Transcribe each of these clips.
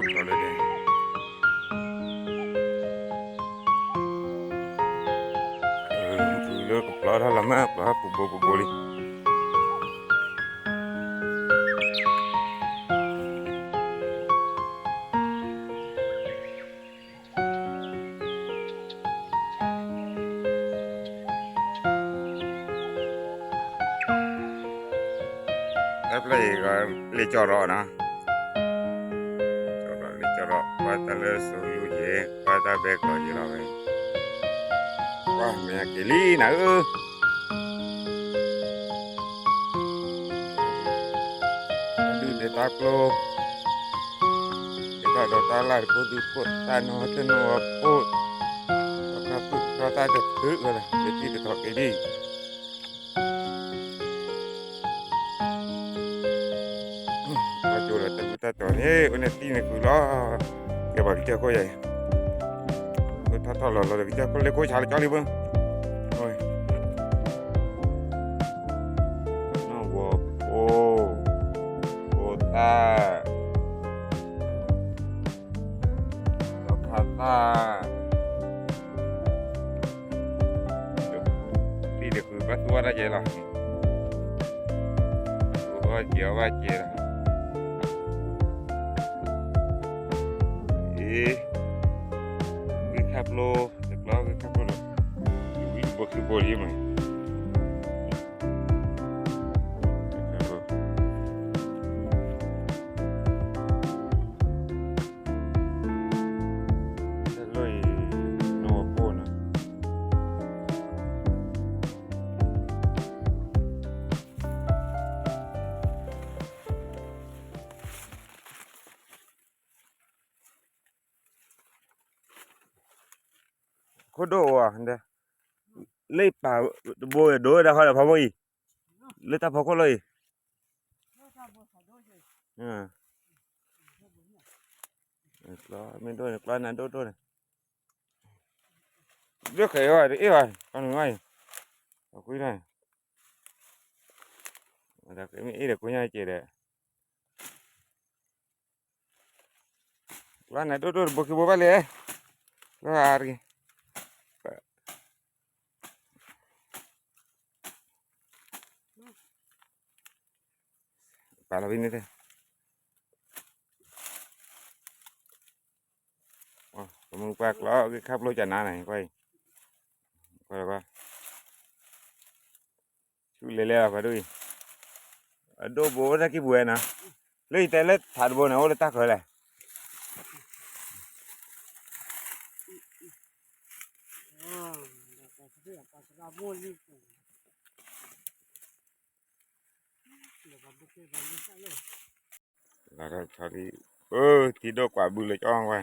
ကၠီလၢဒဲး, လၢကပျီထီၣ်လီၤမး ပျီထီၣ်ပူၤဘိပူၤဘိလံ. တၢ်ဖျၢၣ်အံၤ လ့ၣ်ကၠီၣ်ရီးနီၤ, လ့ၣ်ကၠီၣ်ရီး ကွၢ်တၢ်လၢစိလူယ့ၤ ကွၢ်တၢ်ဘဲကျီယ့ၤလီၤဝဲ, ကွၢ်မ့ၢ်က့ၤလံနၤဧၢ, ဒုးဒဲးတၢ်ကျိ ဒ်တၢ်ဒိးတၢ်လၢ်တခိၣ်သူခိၣ်တၢ်နီၢ်တနီၢ်ဝဲဖိ, တၢ်ဖုၣ်တၢ်တၢ်တဖုၣ်ဝဲလၢ လၢတံၢ်တထီၣ်က့ၤဒံး, ပှၤကၠိလၢတၢ်မုၢ်တၢ်တီၤန့ၣ် အိၣ်န့ၣ်သံန့ၣ်ဃုာ်လီၤ, ကဲပှၤကစၢၢ်ခိၣ်ယၤအံၤ, ထီၣ်ထီၣ်လီၤလီၤဒီးကစၢၢ်ခိၣ်လ့ၣ်ခိၣ်ဆါလၢကၠီလံဘၢ, နီၢ်ဝီၤဖိ, ဖိသၣ် ဒီးခါသၣ်, လံၣ်တဃုဘၣ်သူဝဲတၢ်ကဲလီၤ, သူဝဲကဲအီၣ်ဘၣ်ကဲလီၤ, အ့, ဂ့ၢ်ခၣ်ဖျိ, တကျီဂ့ၢ်ခၣ်ဖျိဒီး, ဝံၤတဘိခံဘိလံမး တၢ်လီၢ်အံၤ နီၢ်ဝီၤဖိနီၤ, ခိၣ်ဒိၣ်အိၣ်ဧါ, လၢပာ်တဘိဒိၣ်ဝဲဒၣ်ဃီဒီးဖးမိၢ်အံၤ, လၢတၢ်ဖီခိၣ်လီၤအံၤ, မ့ၢ်ဒိၣ်န့ၣ် ကျီနၤဒိၣ်ဒိၣ်န့ၣ်, ဒိၣ်ဃဲၤဝဲတအ့ၣ်ဘၣ် ခီနုာ်ဝဲအံၤ, အကွံထီၣ်န့ၣ်, မ့ၢ်အ့ၣ်ဒီးကွံညါကဲဒီး ကျီနၤဒိၣ်ဒိၣ်တဘိခံဘိဘၣ်လဲၣ်, ကျီအါတက့ၢ်, ပာ်လီၤဖဲန့ၣ်တဲ, ပမုၢ်ပှၢ်ကျီဂ့ၢ်ခၣ်ဖျိကနါန့ၣ် ကွၢ်အံၤ, ကွၢ်လၢကွၢ် ဆူလဲၤလဲၤလီၤပှၤဒိၣ်အံၤ, အဒိၣ်ဘိအိၣ်တၢ်ကံၢ်ပူၤဝဲနီၤ, လၢယတဲလၢထးတဘိန့ၣ် အိၣ်လၢတၢ်ဃၢၤလဲၣ်, လီၤဆီလံ, အၢ ထံဒိၣ်ကွၢ်ဘုလၢကၠီဝဲ,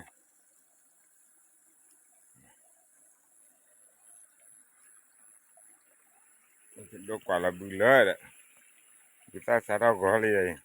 ဒိၣ်ကွၢ်လီၤဘုလၢဒီး, ယသၣ်စးထီၣ်ဂီၤလံ,